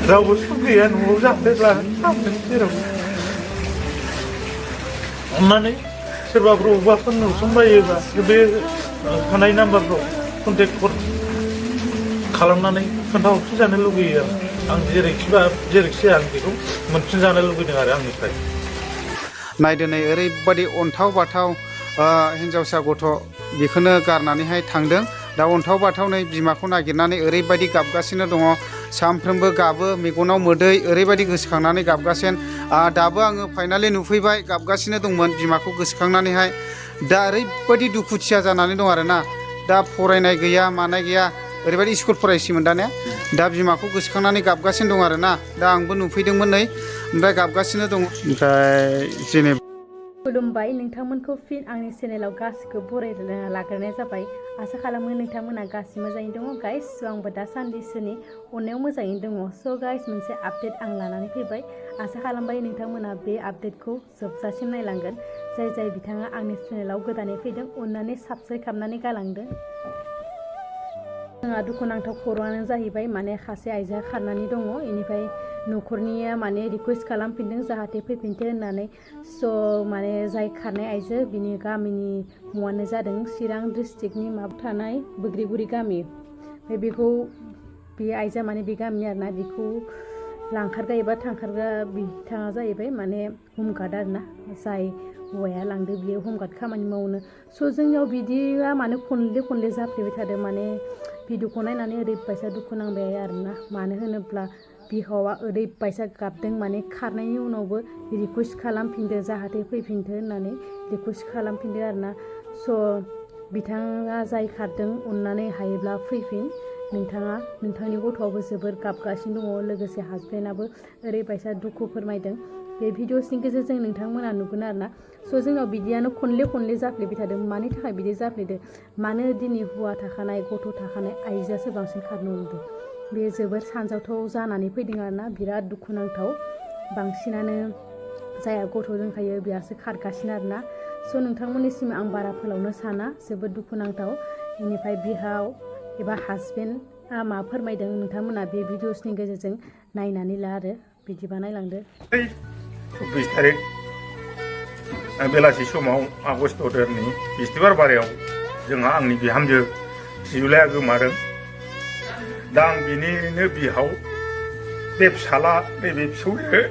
रावबो गैया न'आव जाफैब्ला थांदों जेराव अननानै सोरबाफोर अबावबाफोर नुसनबायोबा बे होनाय नाम्बारफ्राव कन्टेक्ट खालामनानै खोन्थाहरफिनजानो लुगैयो आं जेरैखि आं बेखौ मोनफिनजानो लुगैदों आरो आंनिफ्राय नायदो नै ओरैबायदि अन्थाव बाथाव हिन्जावसा गथ' बेखौनो गारनानैहाय थांदों दा अन्थाव बाथाव नै बिमाखौ नागिरनानै ओरैबायदि गाबगासिनो दङ सानफ्रोमबो गाबो मेगनाव मोदै ओरैबायदि गोसोखांनानै गाबगासिनो दाबो आङो फाइनालि नुफैबाय गाबगासिनो दंमोन बिमाखौ गोसोखांनानैहाय दा ओरैबायदि दुखुथिया जानानै दं आरोना दा फरायनाय गैया मानाय गैया ओरैबायदि स्कुल फरायसैमोन दा ने दा बिमाखौ गोसोखांनानै गाबगासिनो दं आरोना दा आंबो नुफैदोंमोन नै ओमफ्राय गाबगासिनो दं ओमफ्राय जेनेबा खुलुमबाय नोंथांमोनखौ फिन आंनि चेनेलाव गासिखौबो बरायना लाग्रोनाय जाबाय आसा खालामो नोंथांमोना गासिबो मोजाङैनो दङ गाइस आंबो दासान्दिसोनि अननायाव मोजाङैनो दङ स' गाइस मोनसे आपडेट आं लानानै फैबाय आसा खालामबाय नोंथांमोना बे आपडेटखौ जोबजासिम नायलांगोन जाय बिथाङा आंनि चेनेलाव गोदानै फैदों अननानै साबस्क्राइब खालामनानै गालांदों जोंहा दुखुनांथाव खौराङानो जाहैबाय माने सासे आइजोआ खारनानै दङ बेनिफ्राय न'खरनिया माने रिकुवेस्ट खालामफिनदों जाहाथे फैफिनथो होननानै स' माने जाय खारनाय आइजो बिनि गामिनि मुङानो जादों चिरां डिस्ट्रिक्टनि माबा थानाय बोग्रिगुरि गामि ओमफ्राय बेखौ बे आइजोआ माने बे गामिनि आरोना बेखौ लांखारग्रा एबा थांखारग्रा बिथाङा जाहैबाय माने हमगार्ड आरोना जाय हौवाया लांदो बियो हमगार्ड खामानि मावनो स' जोंनियाव बिदिया माने खनले जाफ्लेबाय थादों माने भिडिअखौ नायनानै ओरैबायसा दुखु नांबाय आरोना मानो होनोब्ला बिहावा ओरैबायसा गाबदों माने खारनायनि उनावबो रिकुवेस्ट खालामफिनदो जाहाथे फैफिनथो होननानै रिकुवेस्ट खालामफिनदो आरोना स' बिथाङा जाय खारदों अननानै हायोब्ला फैफिन नोंथाङा नोंथांनि गथ'आबो जोबोर गाबगासिनो दङ लोगोसे हासबेन्डआबो ओरैबायसा दुखु फोरमायदों बे भिडिअसनि गेजेरजों नोंथांमोना नुगोन आरोना स' जोंनाव बिदियानो खनले जाफ्लेबाय थादों मानि थाखाय बिदि जाफ्लेदों मानो दिनै हौवा थाखानाय गथ' थाखानाय आइजोआसो बांसिन खारनो हमदों बे जोबोर सानजावथाव जानानै फैदों आरोना बिराद दुखुनांथाव बांसिनानो जायहा गथ' दंखायो बेहासो खारगासिनो आरोना स' नोंथांमोननिसिम आं बारा फोलावनो साना जोबोद दुखुनांथाव बेनिफ्राय बिहाव एबा हासबेन्डआ मा फोरमायदों नोंथांमोना बे भिडिअसनि गेजेरजों नायनानै ला आरो बिदिबा नायलांदो 24 तारिख बेलासि समाव आगस्ट दाननि बिस्तिबार बारायाव जोंहा आंनि बिहामजो फिजुलाया गोमादों दा आं बिनिनो बिहाव बे फिसाला नैबे फिसौजो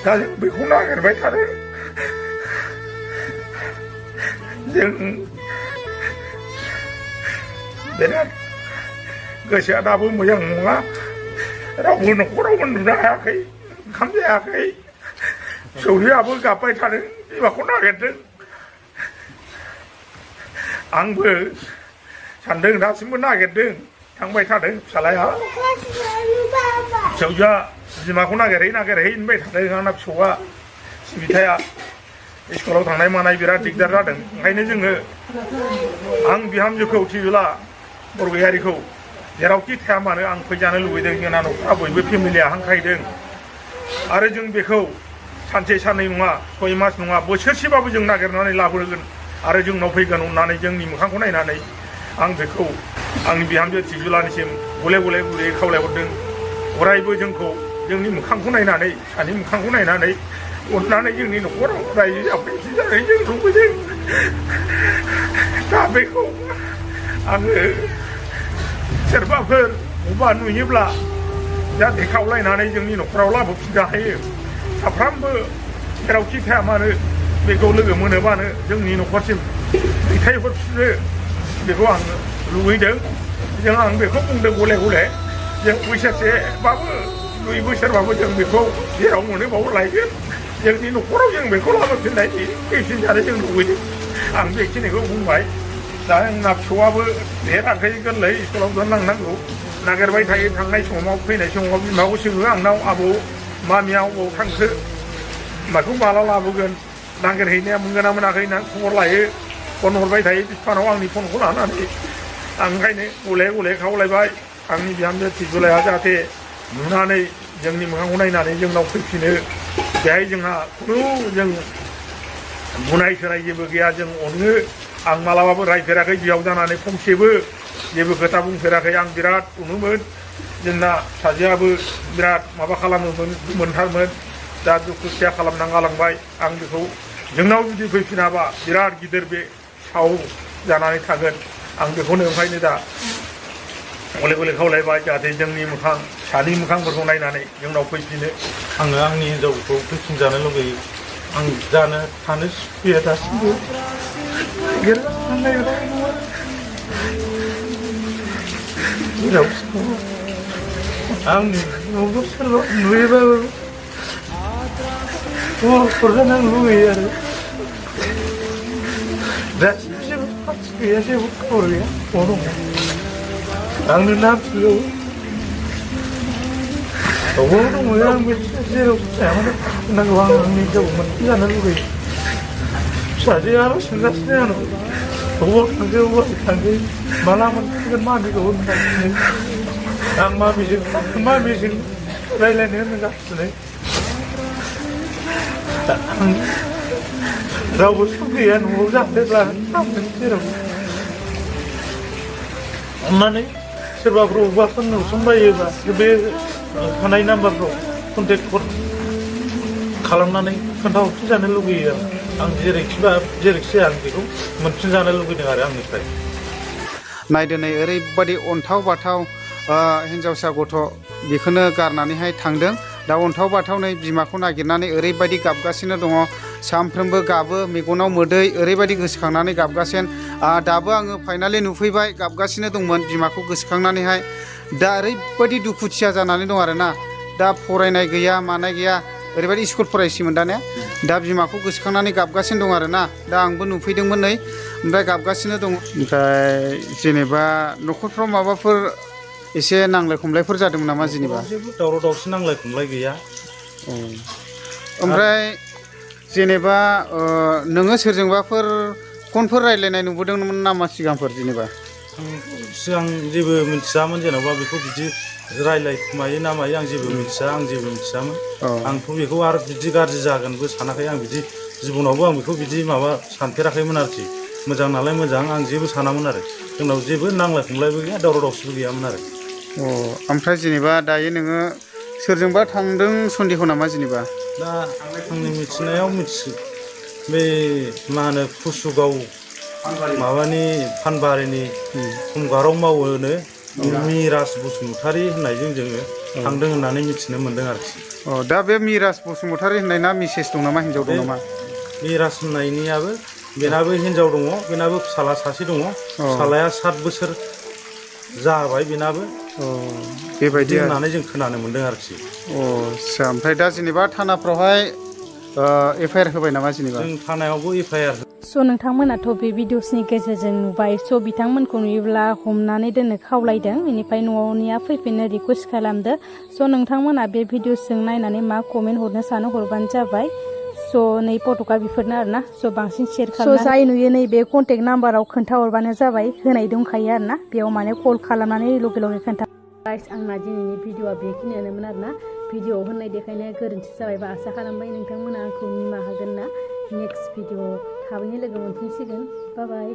दा जों बेखौ नागिरबाय थादों जों बिराद गोसोआ दाबो मोजां नङा रावबो न'खराव उन्दुनो हायाखै ओंखाम जायाखै फिसौजोआबो गाबबाय थादों बिमाखौ नागिरदों आंबो सानदों दासिमबो नागिरदों थांबाय थादों फिसालाया फिसौजोआ बिमाखौ नागिरहै होनबाय थादों आंना फिसौआ सिबिथाया स्कुलाव थांनाय मानाय बिराद दिगदार जादों ओंखायनो जोङो आं बिहामजोखौ थिजुला बरगयारिखौ जेरावखि थाया मानो आं फैजानो लुबैदों जोंना न'खरा बयबो फेमिलिया हांख्रायदों आरो जों बेखौ सानसे साननै नङा 6 मास नङा बोसोरसेबाबो जों नागिरनानै लाबोगोन आरो जोंनाव फैगोन अननानै जोंनि मोखांखौ नायनानै आं बेखौ आंनि बिहामजो थिजुलानिसिम गले खावलायहरदों अरायबो जोंखौ जोंनि मोखांखौ नायनानै सानि मोखांखौ नायनानै अननानै जोंनि न'खराव रायजो जाफैफिनजानो जों लुबैदों दा बेखौ आङो सोरबाफोर बबेबा नुयोब्ला जाहाथे खावलायनानै जोंनि न'खराव लाबोफिननो हायो साफ्रामबो जेरावखि थाया मानो बेखौ लोगो मोनोबानो जोंनि न'खरसिम दैथायहरफिनो बेखौ आं लुबैदों जों आं बेखौ बुंदों गले जों बोसोरसेबाबो 2 बोसोरबाबो जों बेखौ जेराव मोनो बाव लायगोन जोंनि न'खराव जों बेखौ लाबोफिननायनि फैफिनजानो जों लुबैदों आं बेखिनिखौ बुंबाय दा आंना फिसौआबो देराखै गोरलै स्कुलाव दोनलांनांगौ नागिरबाय थायो थांनाय समाव फैनाय समाव बिमाखौ सोङो आंनाव आबौ मामिया अबाव थांखो बिमाखौ माला लाबोगोन नागिरहैनाया मोनगोन ना मोनाखै होनना खबर लायो फन हरबाय थायो बिफानाव आंनि फनखौ लानानै आं ओंखायनो गले खावलायबाय आंनि बिहामजो थिजुलाया जाहाथे नुनानै जोंनि मोखांखौ नायनानै जोंनाव फैफिनो बेहाय जोंहा खुनु जों बुनाय सोनाय जेबो गैया जों अनो आं मालाबाबो रायफेराखै बियाव जानानै फंसेबो जेबो खोथा बुंफेराखै आं बिराद अनोमोन जोंना फिसाजोआबो बिराद माबा खालामोमोन मोनथारमोन दा दुखुथिया खालामना गालांबाय आं बेखौ जोंनाव जुदि फैफिनाबा बिराद गिदिर बे साव जानानै थागोन आं बेखौनो ओंखायनो दा गले गले खावलायबाय जाहाथे जोंनि मोखां फिसानि मोखांफोरखौ नायनानै जोंनाव फैफिनो आङो आंनि हिनजावखौ फैफिनजानो लुगैयो आं जानो थानो सुखुयो दासिमबो आंनि न'खौ सोरबा नुयोबाबो हरजानो आं लुगैयो आरो दासिम जेबो खाथि गैया जेबो खबर गैया दङ आंनो नांगौ अबाव दङ आं जेराव फिसायावनो नांगौ आं आंनि हिनजावखौ मोनफिनजानो लुगैयो फिसाजोआल' सोंगासिनो आंनाव अबाव थांखो अबाव थांखो माला मोनफिनगोन मामिखौ होनगासिनो आं मामिजों रायज्लायनो होनगासिनो रावबो सम गैया न'आव जाफैब्ला थांगोन जेराव अननानै सोरबाफोर अबावबाफोर नुसनबायोबा बे थानाय नाम्बारफ्राव कन्टेक्ट खालामनानै खोन्थाहरफिनजानो लुगैयो आं जेरैखि आं बेखौ मोनफिनजानो लुगैदों आरो आंनिफ्राय नायदो नै ओरैबायदि अन्थाव बाथाव हिनजावसा गथ' बेखौनो गारनानैहाय थांदों दा अन्थाव बाथाव नै बिमाखौ नागिरनानै ओरैबायदि गाबगासिनो दङ सानफ्रोमबो गाबो मेगनाव मोदै ओरैबायदि गोसोखांनानै गाबगासिनो दाबो आङो फाइनालि नुफैबाय गाबगासिनो दंमोन बिमाखौ गोसोखांनानैहाय दा ओरैबायदि दुखुथिया जानानै दं आरोना दा फरायनाय गैया मानाय गैया ओरैबायदि स्कुल फरायसैमोन दा ने दा बिमाखौ गोसोखांनानै गाबगासिनो दं आरोना दा आंबो नुफैदोंमोन नै ओमफ्राय गाबगासिनो दङ ओमफ्राय जेनेबा न'खरफ्राव माबाफोर एसे नांलाय खमलायफोर जादोंमोन नामा जेनेबा जेबो दावराव दावसि नांलाय खमलाय गैया ओमफ्राय जेनेबा नोङो सोरजोंबाफोर फनफोर रायज्लायनाय नुबोदोंमोन नामा सिगांफोर जेनेबा सिगां जेबो मिथियामोन जेनेबा बेखौ बिदि रायलायखुमायो ना मायो आं जेबो मिथियामोन आंथ' बेखौ आरो बिदि गाज्रि जागोनबो सानाखै आं बिदि जिबनावबो आं बेखौ बिदि माबा सानफेराखैमोन आरोखि मोजां नालाय मोजां आं जेबो सानामोन आरो जोंनाव जेबो नांलाय खमलायबो गैया दावराव दावसिबो गैयामोन आरो ओमफ्राय जेनेबा दायो नोङो सोरजोंबा थांदों सन्देह नामा जेनेबा दा आंनि मिथिनायाव बे मा होनो कुसुगाव माबानि फानबारिनि फुंगाराव मावोनो मिराज बसुमतारी होननायजों जोङो थांदों होननानै मिथिनो मोन्दों आरोखि दा बे मिराज बसुमतारी होननाय ना मिसेस दं नामा हिन्जाव दं नामा मिराज होननायनियाबो बेनाबो हिन्जाव दङ बेनाबो फिसाला सासे दङ फिसालाया 7 बोसोर जाबाय बेनाबो बेबायदि होननानै जों खोनानो मोन्दों आरोखि आच्छा ओमफ्राय दा जेनेबा थानाफ्रावहाय एफआइआर होबाय नामा जेनेबा जों थानायावबो एफआइआर स' नोंथांमोनाथ' बे भिडिअसनि गेजेरजों नुबाय स' बिथांमोनखौ नुयोब्ला हमनानै दोननो खावलायदों बेनिफ्राय न'निया फैफिननो रिकुवेस्ट खालामदो स' नोंथांमोना बे भिडिअसजों नायनानै मा कमेन्ट हरनो सानो हरबानो जाबाय स' नै फट'का बेफोरनो आरोना स' बांसिन शेयार खालाम जाय नुयो नैबे कन्टेक्ट नाम्बाराव खोन्थाहरबानो जाबाय होनाय दंखायो आरोना बेयाव माने कल खालामनानै लगे लगे खोन्था गाइस आंना दिनैनि भिडिअआ बेखिनियानोमोन आरोना भिडिअआव होननाय देखायनाया गोरोन्थि जाबायबा आसा खालामबाय नोंथांमोना आंखौ निमाहा होगोन ना नेक्स्ट भिडिअ थाबैनो लोगो मोनफिनसिगोन बाय बाय